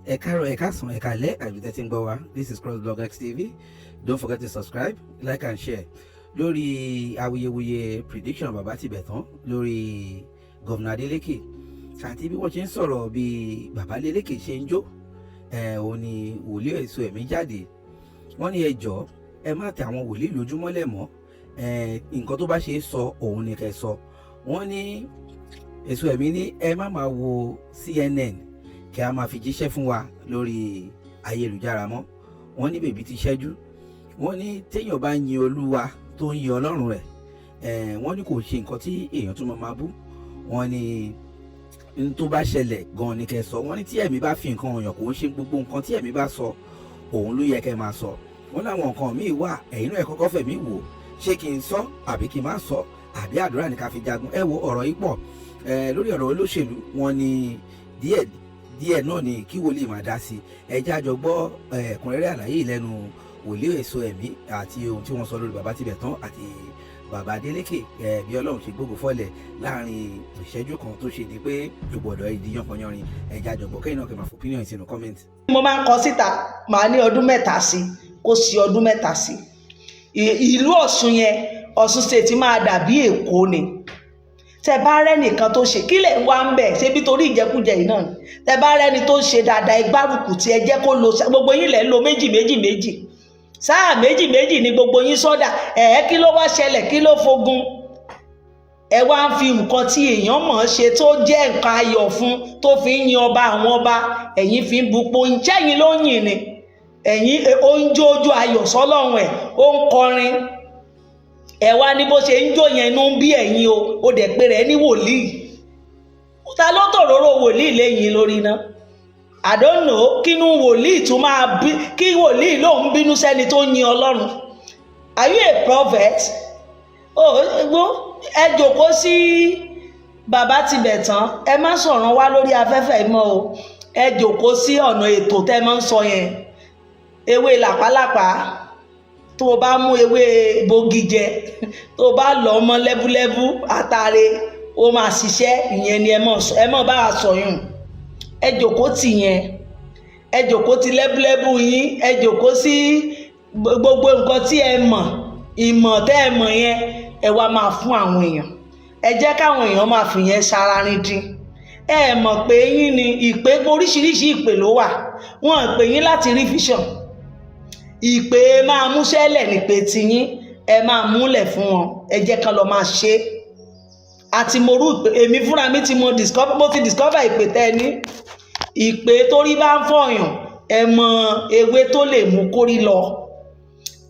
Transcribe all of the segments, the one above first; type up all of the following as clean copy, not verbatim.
Ẹ káàárọ̀, ẹ káàsán, ẹ káalẹ́ àbí tẹ́ ti ń gbọ́ wa. This is Crossblog XTV. Don't forget to subscribe, like and share. Lórí awuyewuye prediction Bàbá Tìbẹ̀tán lórí Governor Adeleke àti bí wọ́n ṣe ń sọ̀rọ̀, bí Bàbá Adeleke ṣe ń jó ẹ̀, òun ni wòlíì èso ẹ̀mí jáde. Wọ́n ní ẹ jọ̀ọ́, ẹ má tẹ àwọn wòlíì lójúmọ́lẹ̀ mọ́ ẹ̀. Nǹkan tó bá ṣe é sọ, òun ni kẹ́ sọ. Wọ́n ní èso ẹ̀mí ní ẹ má máa wo CNN kí a máa fi jíṣẹ́ fún wa lórí ayélujára mọ́. Wọ́n ní bèbí ti ṣẹ́jú. Wọ́n ní téèyàn bá yin Olúwa, tó ń yin Ọlọ́run rẹ̀ ẹ̀, wọ́n ní kò ṣe nǹkan tí èèyàn tún máa bú. Wọ́n ní n tó bá ṣẹlẹ̀ gan ni kẹ́ sọ. Wọ́n ní tí ẹ̀mí bá fi nǹkan hàn, kò ń ṣe gbogbo nǹkan tí ẹ̀mí bá sọ òun ló yẹ kẹ́ máa sọ. Wọ́n láwọn nǹkan míì wà, ẹ̀yin náà ẹ̀ kọ́kọ́ fẹ̀mí wò, ṣé kí n sọ àbí kí n má sọ, àbí àdúrà ní ká fi jagun? Ẹ wo ọ̀rọ̀ yìí pọ̀ lórí ọ̀rọ̀ olóṣèlú. Wọ́n ní díẹ̀ díẹ̀ náà ni kí wòlíì máa dá sí. Ẹ jẹ́ á jọ gbọ́ ẹ̀kúnrẹ́rẹ́ àlàyé ìlẹ́nu wòlíì èso ẹ̀mí àti ohun tí wọ́n sọ lórí Bàbá Tìbẹ̀tán àti Bàbá Adélékè, bí Ọlọ́run ṣe gbógo fọ́lẹ̀ láàrin ìṣẹ́jú kan tó ṣe di pé gbogbo ọ̀dọ́ ìdí yánpọnyánrin. Ẹ jẹ́ á jọ gbọ́, kẹ́yìn náà kẹ́ máa fò opinion sínú comment. Mo máa ń kọ síta, màá ní ọdún 3 sí, kó sí ọdún 3 sí, ìlú Ọ̀ṣun yẹn, Ọ̀ṣun State máa dàbí Èkó ni. Tẹ bá rẹ́nìkan tó ṣe, kí lè wá ń bẹ̀ ṣé bí torí ìjẹkújẹ yìí náà ni. Tẹ bá rẹ́ni tó ṣe dáadáa, ẹ gbárùkù tí ẹ jẹ́ kó lo. Gbogbo yín lẹ̀ ń lo méjì méjì méjì, sáà méjì méjì ni gbogbo yín sọ́dà ẹ̀. Kí ló wá ṣẹlẹ̀? Kí ló fogun? Ẹ wá ń fi nǹkan tí èèyàn mọ̀ ọ́n ṣe, tó jẹ́ nǹkan ayọ̀ fún, tó fi ń yin ọba àwọn ọba, ẹ̀yin fi ń bupo. Ǹjẹ́yìn ló ń yìn ni? Ẹ̀yin ó ń jó ojú ayọ̀ sọ́lọ́run ẹ̀, ó ń kọrin. Ẹ wá ní bó ṣe ń jó yẹn, inú ń bí ẹ̀yin o. Ó dẹ̀ pé rẹ̀ ní wòlíì. Ta ló tòróró wòlíì lẹ́yìn lórí náà? I don't know. Kínú wòlíì tún máa bí kí wòlíì lòun bínú sẹ́ni tó yin Ọlọ́run. Are you a prophet? Oh, gbó ẹ jòkó sí Bàbá Tibẹ̀ Tán. Ẹ má sọ̀rọ̀ wá lórí afẹ́fẹ́ mọ́ o. Ẹ jòkó sí ọ̀nà ètò tẹ́ máa ń sọ yẹn. Ewé làpálàpá, tó o bá mú ewé bogi jẹ, tó o bá lọ̀ mọ́ lẹ́búlẹ́bú àtàrẹ, ó máa ṣiṣẹ́. Ìyẹn ni ẹ mọ̀ bá a sọ yùn. Ẹ jòkó tì yẹn, ẹ jòkó ti lẹ́búlẹ́bú yín, ẹ jòkó sí gbogbo nǹkan tí ẹ mọ̀. Ìmọ̀ tẹ́ ẹ mọ̀ yẹn, ẹ wá máa fún àwọn èèyàn. Ẹ jẹ́ káwọn èèyàn máa fi yẹn ṣararin dín. Ẹ mọ̀ pé yín ni ìpè. Oríṣiríṣi ìpè ló wà. Wọ́n pè yín láti rí vision. Ìpè máa múṣẹ́lẹ̀ nípè tiyín. Ẹ máa múlẹ̀ fún wọn, ẹ jẹ́ kán lọ máa ṣe é. Àti mo rú ìpè, èmi fúnra mi ti mo discover, mo ti discover ìpè tẹ́ ẹ ní. Ìpè torí bá ń fọyàn, ẹ mọ ewé tó lè mú kórí lọ.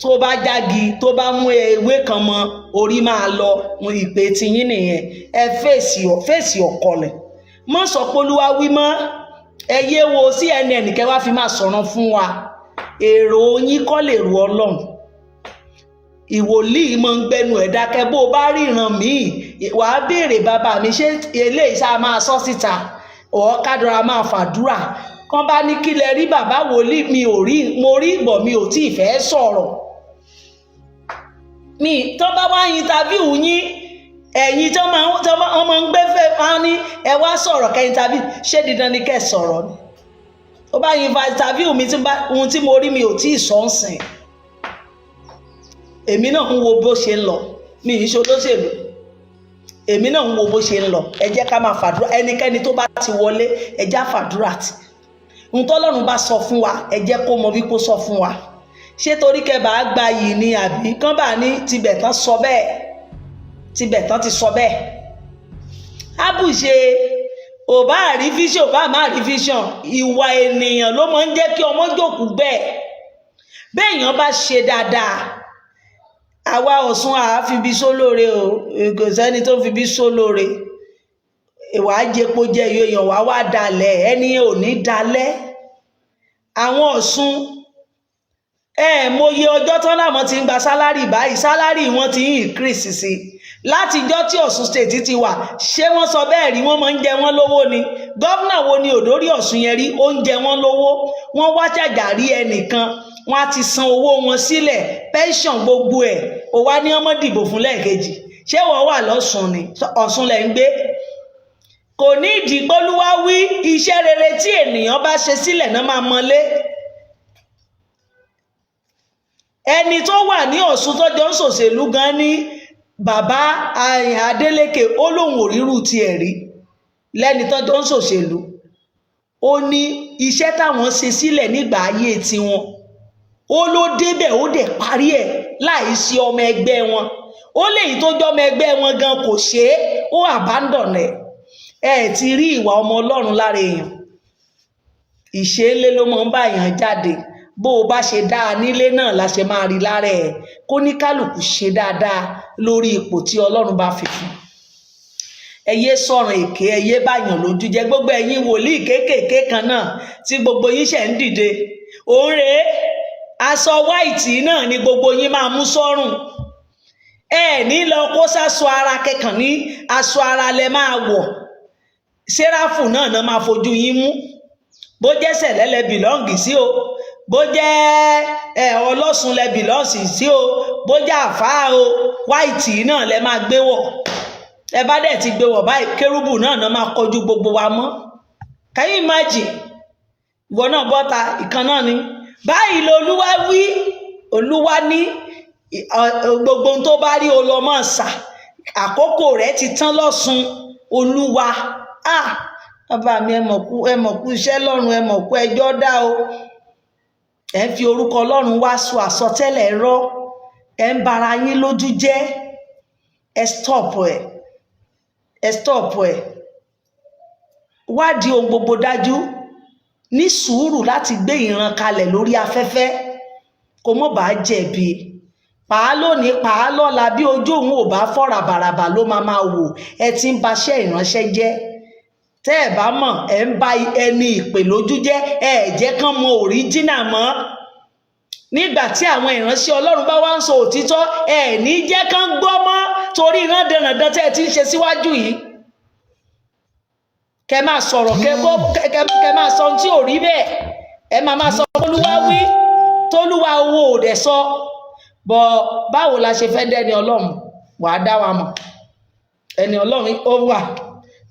Tó bá jági, tó bá mú ewé kan mọ, orí máa lọ. Ìpè tiyín nìyẹn. Ẹ fèsì ọ̀kọlẹ̀ mọ́. Sọ pé Olúwa wí mọ́. Ẹ yé wo CNN kẹ́ wá fi máa sọ̀rọ̀ fún wa. Èrò yín kọ́ lè rú Ọlọ́run. Ìwòlíì máa ń gbẹnu ẹ̀ dákẹ́. Bó o bá ríran míì, wàá béèrè, "Bàbá mi, ṣé eléyìí ṣáà máa sọ síta?" Ọ̀ kádọ́ra máa fàdúrà kán bá ní, "Kí lẹ rí, bàbá wòlíì?" "Mi ò rí, mo rí ìgbọ̀, mi ò tí ì fẹ́ sọ̀rọ̀." Mi tó bá wá interview yín, ẹ̀yin tó máa ń gbé fẹ́ wọn ní ẹ wá sọ̀rọ̀ kẹ́ interview, ṣé dandan ni kẹ́ sọ̀rọ̀ ni? Tó bá yin interview mi, ohun tí mo rí, mi ò tí ì sọ ń sìn. Èmi náà ń wo bó ṣe ń lọ. Mi ì ṣe olóṣèlú, èmi náà ń wo bó ṣe ń lọ. Ẹ jẹ́ ká máa fàdúrà. Ẹnikẹ́ni tó bá ti wọlé, ẹ já fàdúrà tì. Ohun tọ́lọ́run bá sọ fún wa, ẹ jẹ́ kó mọ bí kó sọ fún wa. Ṣé torí kẹ́ bá gba yìí ni, àbí kán bá ní tibẹ̀ tán sọ bẹ́ẹ̀, tibẹ̀ tán ti sọ bẹ́ẹ̀? Ábùṣe ò bá rí vision, ò bá má rí vision, ìwà ènìyàn ló máa ń jẹ́ kí ọmọ jókòó bẹ́ẹ̀. Béèyàn bá ṣe dáadáa, àwa Ọ̀ṣun àá fi bí sólóore o. Kò sẹ́ni tó fi bí sólóore. Wàá jẹpo jẹ èèyàn, wàá wá dalẹ̀, ẹni ò ní dalẹ̀. Àwọn Ọ̀ṣun, ẹ mọye ọjọ́ tán láwọn ti ń gba salary báyìí, salary wọn ti ń increase sí látijọ́ tí Ọ̀ṣun State ti wà. Ṣé wọ́n sọ bẹ́ẹ̀ rí? Wọ́n máa ń jẹ wọ́n lówó ni. Governor wo ni òdórí Ọ̀ṣun yẹn rí? Ó ń jẹ wọ́n lówó. Wọ́n wá jàjà rí ẹnìkan, wọ́n á ti san owó wọn sílẹ̀, pension, gbogbo ẹ̀. Ó wá ní ọmọ dìbò fún lẹ́ẹ̀kejì. Ṣé wọ́n wà lọ́sùn ni? Ọ̀ṣun lẹ̀ ń gbé. Kò Kò ní ìdí pólúwá wí. Iṣẹ́ rere tí ènìyàn bá ṣe sílẹ̀ náà máa mọlé. Ẹni tó wà ní Ọ̀ṣun tó jọ ń ṣòṣèlú gan ní bàbá Adeleke, ó lóun ò rírú tiẹ̀ rí lẹ́ni tó jọ ń ṣòṣèlú. Ó ní iṣẹ́ táwọn ṣe sílẹ̀ nígbà ayé tiwọn, ó ló débẹ̀, ó dẹ̀ parí ẹ̀ láì sí ọmọ ẹgbẹ́ wọn. Ó léyìí tó jọmọ ẹgbẹ́ wọn gan kò ṣe é, ó abandon ẹ̀. Ẹ ti rí ìwà ọmọ Ọlọ́run lára èèyàn. Ìṣe ńlé ló máa ń bá èèyàn jáde. Bó o bá ṣe dáa nílé náà la ṣe máa rí lára ẹ̀. Kó ní kálukú ṣe dáadáa lórí ipò tí Ọlọ́run bá fi fún. Ẹ yé sọ̀rọ̀ èké, ẹ yé báyàn lójú jẹ́. Gbogbo ẹ̀yin wòlíì kéékèèké kan náà tí gbogbo yín ṣẹ̀ ń dìde, òun rèé, aṣọ white náà ni gbogbo yín máa mú sọ́rùn. Ẹ ní lọ kó sáṣọ ara kẹkàn ní aṣọ ara lẹ máa wọ̀. Sẹ́ráfù náà náà máa fojú yín mú. Bó jẹ́ Sẹ̀lẹ́ lẹ belong sí o, bó jẹ́ ẹ ọlọ́sùn lẹ belong sí o, bó jẹ́ àfáà o, white náà lẹ máa gbé wọ̀. Ẹ bá dẹ̀ ti gbé wọ̀ báyìí, kérúbù náà náà máa kọjú gbogbo wa mọ́. Can you imagine? Ìwọ náà bọ́ta ìkan náà ni báyìí lolúwa wí. Olúwa ní gbogbo ohun tó bá rí o lọ mọ̀ sà, àkókò rẹ̀ ti tán lọ́sùn. Olúwa, ah, bàbá mi, ẹ mọ̀ kú, ẹ mọ̀ kú iṣẹ́ lọ́run, ẹ mọ̀ kú ẹjọ́ dá o. Ẹ ń fi orúkọ Ọlọ́run wá sọ àsọtẹ́lẹ̀ ẹ̀rọ, ẹ ń bara yín lójú jẹ́. Ẹ stop ẹ, ẹ stop ẹ. Wádìí ohun gbogbo dájú, ní sùúrù láti gbé ìran kalẹ̀ lórí afẹ́fẹ́, kó mọ̀ bá jẹ̀bi. Pàá lónìí, pàá lọ́la, bí ojú òun ò bá fọ́ ràbàràbà ló máa máa wò. Ẹ ti ń baṣẹ́ ìránṣẹ́ jẹ́. Tẹ́ ẹ bá mọ̀, ẹ ń ba ẹni ìpè lójú jẹ́. Ẹ jẹ́ kán mọ original mọ́. Nígbà tí àwọn ìránṣẹ́ Ọlọ́run bá wá ń sọ òtítọ́, ẹ ní jẹ́ kán gbọ́ mọ́, torí ìrandẹ̀ràndàn tẹ́ ẹ ti ń ṣe síwájú yìí. Kẹ máa sọ̀rọ̀, kẹ máa sọ ohun tí ò rí bẹ́ẹ̀. Ẹ máa máa sọ Olúwa wí, tólúwa owó ò dẹ̀ sọ bọ̀. Báwo la ṣe fẹ́ dẹ́ni Ọlọ́run wàá dá wa mọ̀? Ẹni Ọlọ́run ó wà,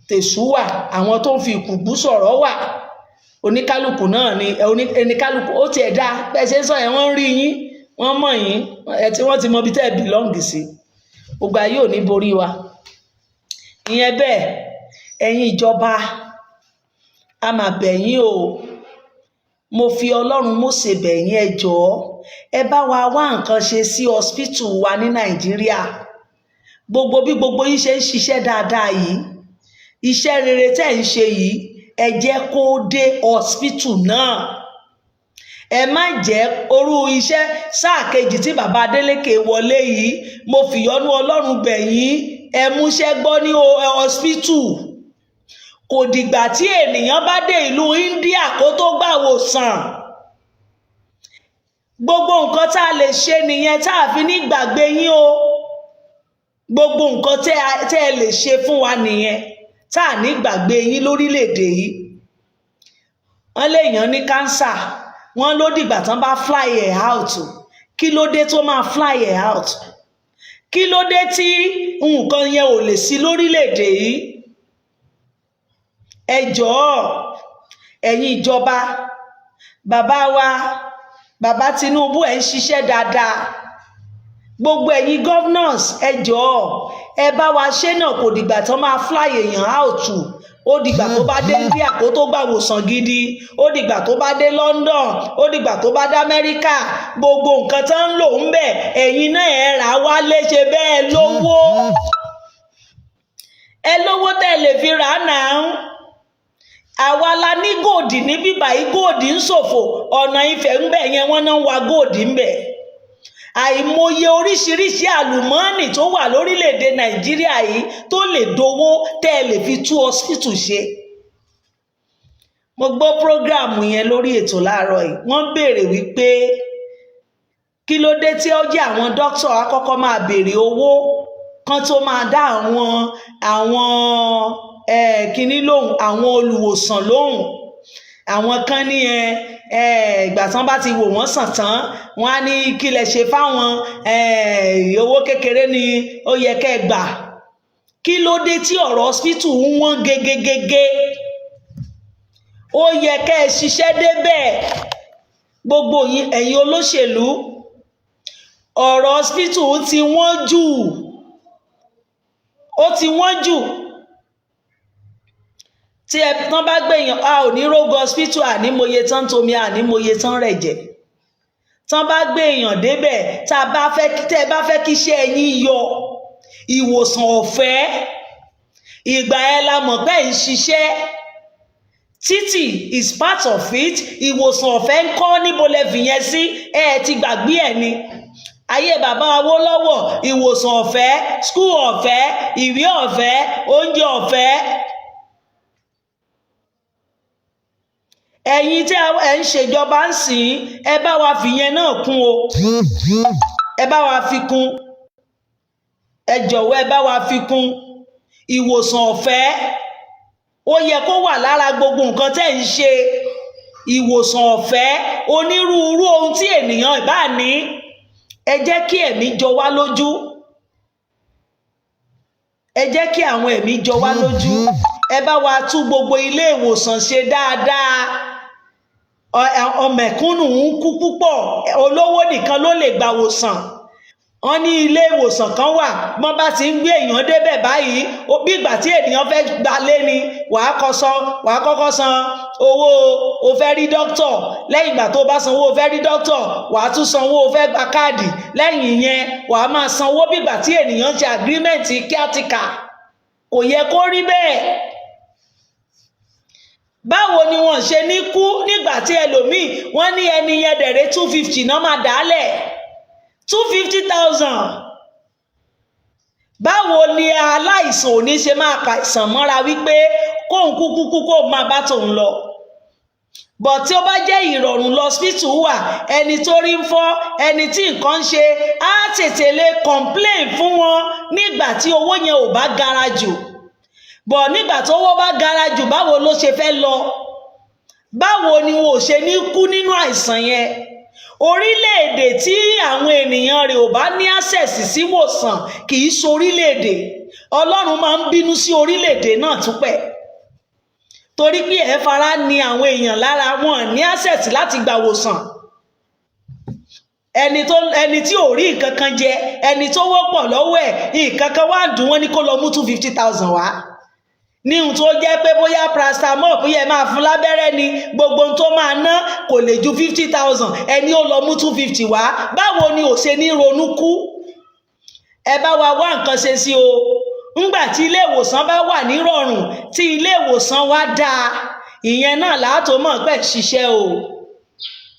tèṣù wà, àwọn tó ń fi ìkùgbù sọ̀rọ̀ wà. Oníkálukú náà ni oníkálukú ó tiẹ̀ dá. Bẹ́ẹ̀ ṣe ń sọ yẹn, wọ́n ń rí yín, wọ́n mọ̀ yín, ẹ tí wọ́n ti mọ ibi tẹ́ ẹ belong sí. Gbogbo ayé ò ní borí wa. Ìyẹn bẹ́ẹ̀. Ẹ̀yin ìjọba, a mà bẹ̀ yín o. Mo fi Ọlọ́run Mósè bẹ̀ yín. Ẹ jọ̀ọ́, ẹ bá wa wá nǹkan ṣe sí hospital wa ní Nàìjíríà. Gbogbo bí gbogbo yín ṣe ń ṣiṣẹ́ dáadáa yìí, iṣẹ́ rere tẹ́ ń ṣe yìí, ẹ jẹ́ kó dé hospital náà. Ẹ má jẹ́ orú iṣẹ́ sáà kejì tí bàbá Adeleke wọlé yìí. Mo fìyọ́nú Ọlọ́run bẹ̀ yín, ẹ múṣẹ́ gbọ́ ní hospital. Kò dìgbà tí ènìyàn bá dé ìlú India kó tó gbà wòsàn. Gbogbo nǹkan tá a lè ṣe nìyẹn tá a fi ní gbàgbé yín o. Gbogbo nǹkan tẹ́ ẹ lè ṣe fún wa nìyẹn tá a ní gbàgbé yín lórílẹ̀‐èdè yìí. Wọ́n lè yàn ní cancer, wọ́n ló dìgbà tán bá fly ẹ̀ out. Kí ló dé tó máa fly ẹ̀ out? Kí ló dé tí nǹkan yẹn ò lè sí lórílẹ̀‐èdè yìí? Ẹ jọ̀ọ́, ẹ̀yin ìjọba, bàbá wa, bàbá Tinubu, ẹ̀ ń ṣiṣẹ́ dáadáa. Gbogbo ẹ̀yin governors, ẹ jọ̀ọ́, ẹ bá wa ṣe náà. Kò dìgbà tán máa fly èèyàn out, ó dìgbà tó bá dé India kó tó gbà wòsàn gidi, ó dìgbà tó bá dé London, ó dìgbà tó bá dé Amẹ́ríkà. Gbogbo nǹkan tó ń lò ń bẹ̀, ẹ̀yin náà ẹ rà wálé. Ṣe bẹ́ẹ̀ lówó, ẹ lówó tẹ́ ẹ lè fi rà á náà. Àwa la ní gold ní bíbá yìí. Gold ń ṣòfò. Ọ̀nà Ifẹ̀ ń bẹ̀ yẹn, wọ́n náà ń wa gold ń bẹ̀. Àìmọye oríṣiríṣi àlùmọ́ọ́nì tó wà lórílẹ̀‐èdè Nàìjíríà yìí tó lè dowó tẹ́ ẹ lè fi tú hospital ṣe. Mo gbọ́ program yẹn lórí ètò láàárọ̀ yìí. Wọ́n béèrè wípé kí ló dé tí ó jẹ́ àwọn dókítà àkọ́kọ́ máa béèrè owó kan tó máa dá àwọn kinní lóhùn, àwọn olùwòsàn lóhùn. Àwọn kan ní ẹ ìgbà tán bá ti wò wọ́n sàn tán, wọ́n á ní kí lẹ ṣe fáwọn, owó kékeré ni ó yẹ kẹ́ ẹ gbà. Kí ló dé tí ọ̀rọ̀ hospital ń wọ́n gegegege? Ó yẹ kẹ́ ẹ ṣiṣẹ́ débẹ̀. Gbogbo ẹ̀yin olóṣèlú, ọ̀rọ̀ hospital ti wọ́n jù, ó ti wọ́n jù. Tí ẹ tán bá gbèyàn, a ò ní rógo hospital, ànímọye tán tomi, ànímọye tán rẹ̀ jẹ̀. Tán bá gbé èèyàn débẹ̀, tá a bá fẹ́, tẹ́ ẹ bá fẹ́ kí iṣẹ́ yín yọ, ìwòsàn ọ̀fẹ́, ìgbà ẹ la mọ̀ pé ń ṣiṣẹ́. Títì is part of it. Ìwòsàn ọ̀fẹ́ ń kọ́, níbo lẹ fìyẹn sí? Ẹ ti gbàgbé ẹ̀ ni. Ayé bàbá Awólọ́wọ̀, ìwòsàn ọ̀fẹ́, school ọ̀fẹ́, ìwé ọ̀fẹ́, oúnjẹ ọ̀fẹ́. Ẹ̀yin tí ẹ ń ṣèjọba ń sìn, ẹ bá wa fìyẹn náà kún o, ẹ bá wa fi kún. Ẹ jọ̀wọ́, ẹ bá wa fi kún. Ìwòsàn ọ̀fẹ́, ó yẹ kó wà lára gbogbo nǹkan tẹ́ ń ṣe. Ìwòsàn ọ̀fẹ́, onírúurú ohun tí ènìyàn ìbá ní, ẹ jẹ́ kí ẹ̀mí jọ wá lójú, ẹ jẹ́ kí àwọn ẹ̀mí jọ wá lójú. Ẹ bá wa tún gbogbo ilé ìwòsàn ṣe dáadáa. Ọmẹ̀kúnnù ń kú púpọ̀, olówó nìkan ló lè gbà wòsàn. Wọ́n ní ilé ìwòsàn kan wà, wọ́n bá ti ń gbé èèyàn débẹ̀ báyìí, bí ìgbà tí ènìyàn fẹ́ gbalé ni. Wàá kọ́kọ́ san owó o fẹ́ rí dókítọ̀. Lẹ́yìn ìgbà tó o bá sanwó o fẹ́ rí dókítọ̀, wàá tún sanwó o fẹ́ gba káàdì. Lẹ́yìn ìyẹn, wàá máa sanwó bí ìgbà tí ènìyàn ń ṣe agreement kíátíkà. Kò yẹ kó rí bẹ́ẹ̀. Báwo ni wọ́n ṣe ní kú nígbà tí ẹlòmíì, wọ́n ní ẹni yẹn dẹ̀rẹ́, 250 náà máa dálẹ̀, 250,000. Báwo ni aláìsàn ò ní ṣe máa pàìsàn mọ́ra wípé kóun kúkú kú, kóun máa bá tòun lọ? Bọ̀ tí ó bá jẹ́ ìrọ̀rùn lọ́sípítù wà, ẹni tó rí ń fọ́, ẹni tí nǹkan ń ṣe, á tètè lè complain fún wọn nígbà tí owó yẹn ò bá gara jù. Bọ̀ nígbà tó owó bá gara jù, báwo ló ṣe fẹ́ lọ? Báwo ni wọn ò ṣe ní kú nínú àìsàn yẹn? Orílẹ̀-èdè tí àwọn ènìyàn rẹ̀ ò bá ní access sí ìwòsàn kì í ṣe orílẹ̀-èdè. Ọlọ́run máa ń bínú sí orílẹ̀-èdè náà túpẹ̀, torí pé ẹ fara ní àwọn èèyàn lára, wọn ní access láti gbà wòsàn. Ẹni tí ò rí nǹkan kan jẹ, ẹni tó wọ́pọ̀ lọ́wọ́ ẹ̀, nǹkan kan wá dùn wọ́n ní kó lọ mú 250,000 wá, ní ohun tó jẹ́ pé bóyá paracetamol, bóyá ẹ máa fún lábẹ́rẹ́ ni, gbogbo ohun tó máa ná kò lè ju 50,000. Ẹni ó lọ mú 250 wá, báwo ni ò ṣe ní ronú kú? Ẹ bá wa wá nǹkan ṣe sí o. Ńgbà tí ilé ìwòsàn bá wà nírọ̀rùn, tí ilé ìwòsàn wa dáa, ìyẹn náà láàtó mọ̀ pé ṣiṣẹ́ o.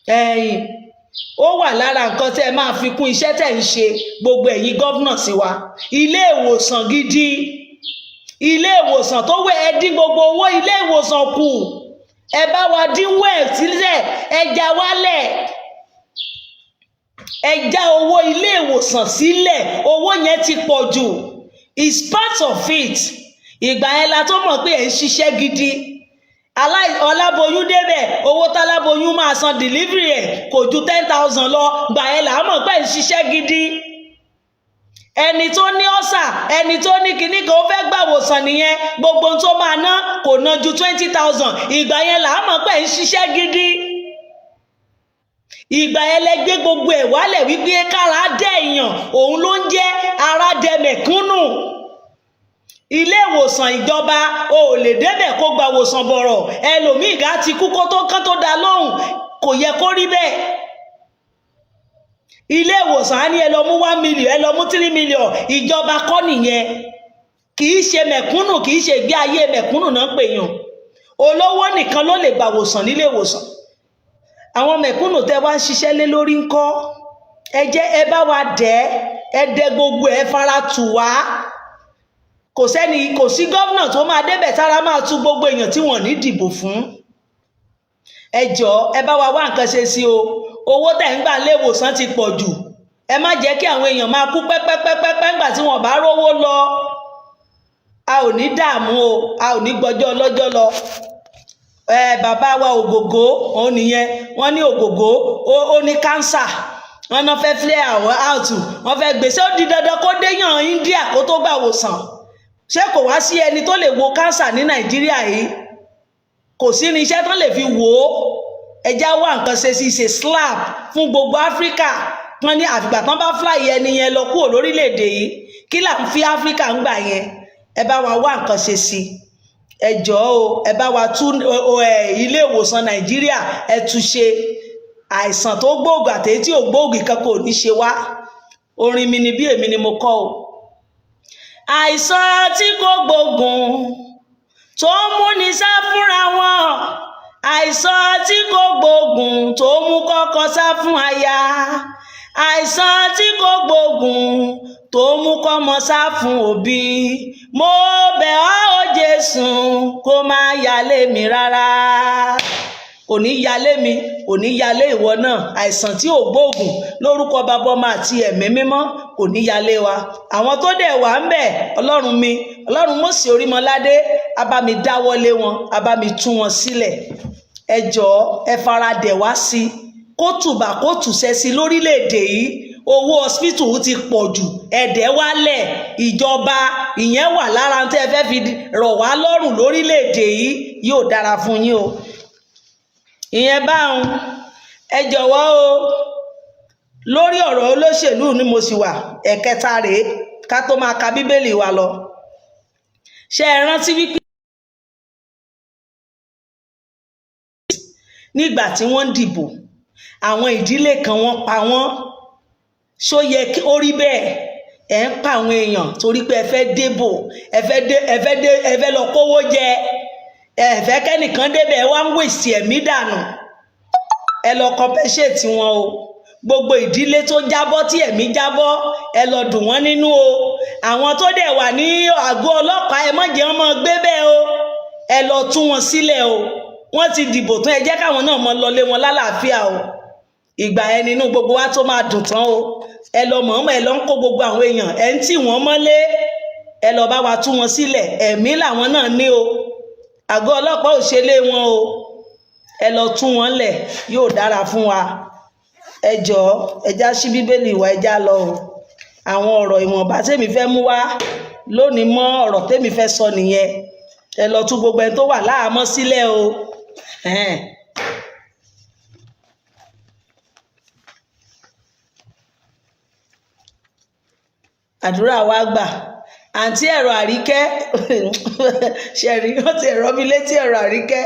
Ẹ̀yìn ó wà lára nǹkan tẹ́ ẹ máa fi kún iṣẹ́ tẹ́ ń ṣe. Gbogbo ẹ̀yin governor sí wa, ilé ìwòsàn gidi, ilé ìwòsàn tó wẹ̀, ẹ dín gbogbo owó ilé ìwòsàn kù. Ẹ bá wa dínwó ẹ̀ sílẹ̀, ẹ já wálẹ̀, ẹ já owó ilé ìwòsàn sílẹ̀. Owó yẹn ti pọ̀ jù, is part of it. Ìgbà yẹn la tó mọ̀ pé ẹ̀ ń ṣiṣẹ́ gidi. Aláboyún débẹ̀, owó táláboyún máa san delivery ẹ̀ kò ju 10,000 lọ. Gbà yẹn là á mọ̀ pé ẹ̀ ń ṣiṣẹ́ gidi. Ẹni tó ní ọ̀sà, ẹni tó ní kinní kan, ó fẹ́ gbàwòsàn nìyẹn, gbogbo ohun tó máa ná kò ná ju 20,000. Ìgbà yẹn là á mọ̀ pé ń ṣiṣẹ́ gidi. Ìgbà yẹn lẹ gbé gbogbo ẹ̀ wálẹ̀ wípé kára dẹ̀ èèyàn, òun ló ń jẹ́ ara dẹ mẹ̀kúnnù. Ilé ìwòsàn ìjọba, o ò lè débẹ̀ kó gba ìwòsàn bọ̀rọ̀. Ẹlòmíì gá ti kú kó tó kán tó dá lóhùn. Kò yẹ kó rí bẹ́ẹ̀. Ilé ìwòsàn á ní ẹ lọ mú 1 million, ẹ lọ mú 3 million. Ìjọba kọ́ nìyẹn. Kì í ṣe mẹ̀kúnnù, kì í ṣe ìgbé ayé mẹ̀kúnnù náà ń pè yàn. Olówó nìkan ló lè gbà wòsàn nílé ìwòsàn. Àwọn mẹ̀kúnnù tẹ́ wá ń ṣiṣẹ́ lé lórí ńkọ́? Ẹ jẹ́ ẹ bá wa dẹ́, ẹ dẹ gbogbo ẹ fara tù wá. Kò sẹ́ni, kò sí gómìnà tó máa débẹ̀ tára máa tu gbogbo èèyàn tí wọ́n ní dìbò fún. Ẹ jọ̀ọ́, ẹ bá wa wá nǹkan ṣe sí o. Owó tẹ̀ ń gbà lé ìwòsàn ti pọ̀ jù. Ẹ má jẹ́ kí àwọn èèyàn máa kú pẹ́pẹ́pẹ́pẹ́ ńgbà tí wọ́n bá rówó lọ. A ò ní dààmú o, a ò ní gbọ́jọ́ ọlọ́jọ́ lọ. Ẹ bàbá wa Ògògó, òun nìyẹn. Wọ́n ní Ògògó ó ní cancer, wọ́n náà fẹ́ flare out, wọ́n fẹ́ gbèsè. Ó di dandan kó déyàn India kó tó gbà wòsàn. Ṣé kò wá sí ẹni tó lè wo cancer ní Nàìjíríà yìí? Kò sí irinṣẹ́ tó lè fi wò ó. Ẹja wá nǹkan ṣe sí ṣe slap fún gbogbo Áfíríkà. Wọn ní àfìgbà tán bá fly ẹni yẹn lọ kúrò lórílẹ̀‐èdè yìí. Kí là ń fi Áfíríkà ń gbà yẹn? Ẹ bá wa wá nǹkan ṣe sí. Ẹ jọ̀ọ́ o, ẹ bá wa tún ilé ìwòsàn Nàìjíríà, ẹ tún ṣe. Àìsàn tó gbóògùn àtèyí tí ò gbóògùn kan kò ní ṣe wá. Orin mi ni bí èmi ni mo kọ o. Àìsàn tí kò gbóògùn tó ń múni sá fúnra wọn, àìsàn tí kò gbóògùn tó mú kọ́kọ́ sá fún aya, àìsàn tí kò gbóògùn tó mú kọ́mọ sá fún òbí, mo bẹ̀ ọ́ o Jésù, kó má yálé mi rárá. Kò ní yálé mi, kò ní yálé ìwọ náà. Àìsàn tí ò gbóògùn, lórúkọ Bàbá, Ọmọ àti Ẹ̀mí Mímọ́, kò ní yálé wa. Àwọn tó dẹ̀ wà ń bẹ̀, Ọlọ́run mi, Ọlọ́run Mósè Orímọládé, á bá mi dáwọ́lé wọn, á bá mi tú wọn sílẹ̀. Ẹ jọ̀ọ́, ẹ fara dẹ̀ wá sí i, kó tùbà kó tùsẹ́ sí lórílẹ̀‐èdè yìí. Owó hospital ti pọ̀ jù, ẹ̀dẹ̀ wálẹ̀. Ìjọba, ìyẹn wà lára tẹ́ ẹ fẹ́ fi rọ̀ wá lọ́rùn lórílẹ̀‐èdè yìí. Yóò dára fún yín o. Ìyẹn báwọn. Ẹ jọ̀wọ́ o, lórí ọ̀rọ̀ olóṣèlú ni mo sì wà. Ẹ̀kẹta rèé ká tó máa ka Bíbélì wa lọ. Ṣé ẹ rántí wípé nígbà tí wọ́n ń dìbò, àwọn ìdílé kan wọ́n pa wọ́n? Ṣó yẹ kí ó rí bẹ́ẹ̀? Ẹ̀ ń pa àwọn èèyàn torí pé ẹ fẹ́ débò, ẹ fẹ́ dé, ẹ fẹ́ dé, ẹ fẹ́ lọ kówó jẹ, ẹ fẹ́ kẹ́nìkan débẹ̀, ẹ wá ń wèsì ẹ̀mí dànù. Ẹ lọ compensate wọn o. Gbogbo ìdílé tó jábọ́, tí ẹ̀mí jábọ́, ẹ lọ dùn wọ́n nínú o. Àwọn tó dẹ̀ wà ní àgọ́ ọlọ́pàá, ẹ má jẹ́ wọ́n máa gbé bẹ́ẹ̀ o. Ẹ lọ tú wọn sílẹ̀ o. Wọ́n ti dìbò tán, ẹ jẹ́ káwọn náà mọ lọlé wọn lálàáfíà o. Ìgbà yẹn nínú gbogbo wa tó máa dùn tán o. Ẹ lọ mọ̀ọ́mọ̀, ẹ lọ ń kó gbogbo àwọn èèyàn, ẹ ń tì wọ́n mọ́lé. Ẹ lọ bá wa tú wọn sílẹ̀. Ẹ̀mí làwọn náà ní o. Àgọ́ ọlọ́pàá ò ṣe lé wọn o. Ẹ lọ tú wọn lẹ̀, yóò dára fún wa. Ẹ jọ̀ọ́, ẹ já sí Bíbélì wa, ẹ já lọ o. Àwọn ọ̀rọ̀ ìwọ̀nba tèmi fẹ́ mú wá lónìí mọ́, ọ̀rọ̀ tèmi fẹ́ sọ nìyẹn. Ẹ lọ tú gbogbo ẹni tó wà láhàámọ́ sílẹ̀ o. Ẹ̀hẹ́n. Àdúrà wa gbà. Àǹtí ẹ̀rọ Àríkẹ́ ṣẹ̀rí, wọ́n ti ẹ̀rọ mi létí ẹ̀rọ Àríkẹ́.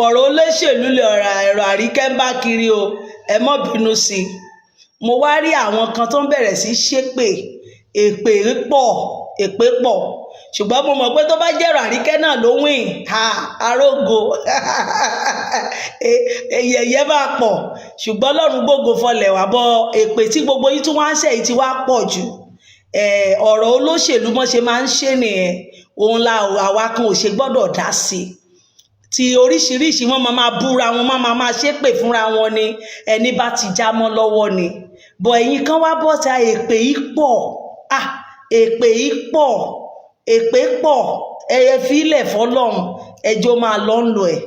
Ọ̀rọ̀ olóṣèlú lè ọ̀rọ̀ ẹ̀rọ Àríkẹ́ ń bá kiri o. Ẹ mọ́ bínú sí i. Mo wá rí àwọn kan tó ń bẹ̀rẹ̀ sí ṣépè. Èpè pọ̀, èpè pọ̀, ṣùgbọ́n mo mọ̀ pé tó bá jẹ́ ẹ̀rọ Àríkẹ́ náà ló wìn ha arógo, yẹ̀yẹ́ máa pọ̀. Ṣùgbọ́n Ọlọ́run gbógo fọlẹ̀ wá bọ́. Èpè tí gbogbo yín tún wá ń ṣe yìí ti wá pọ̀ jù. Ọ̀rọ̀ olóṣèlú mọ́ ṣe máa ń ṣe nìyẹn. Òun la àwa kan ò ṣe gbọ́dọ̀ dá sí i. Ti oríṣiríṣi wọn máa máa búra wọn, máa máa ṣépè fúnra wọn ni. Ẹni bá ti já mọ́ lọ́wọ́ ni. Bọ̀ ẹ̀yin kan wá bọ́ta, èpè yìí pọ̀, ah, èpè yìí pọ̀, èpè pọ̀. Ẹyẹ fílẹ̀ fọlọ́run, ẹjọ́ máa lọ ń lọ ẹ̀.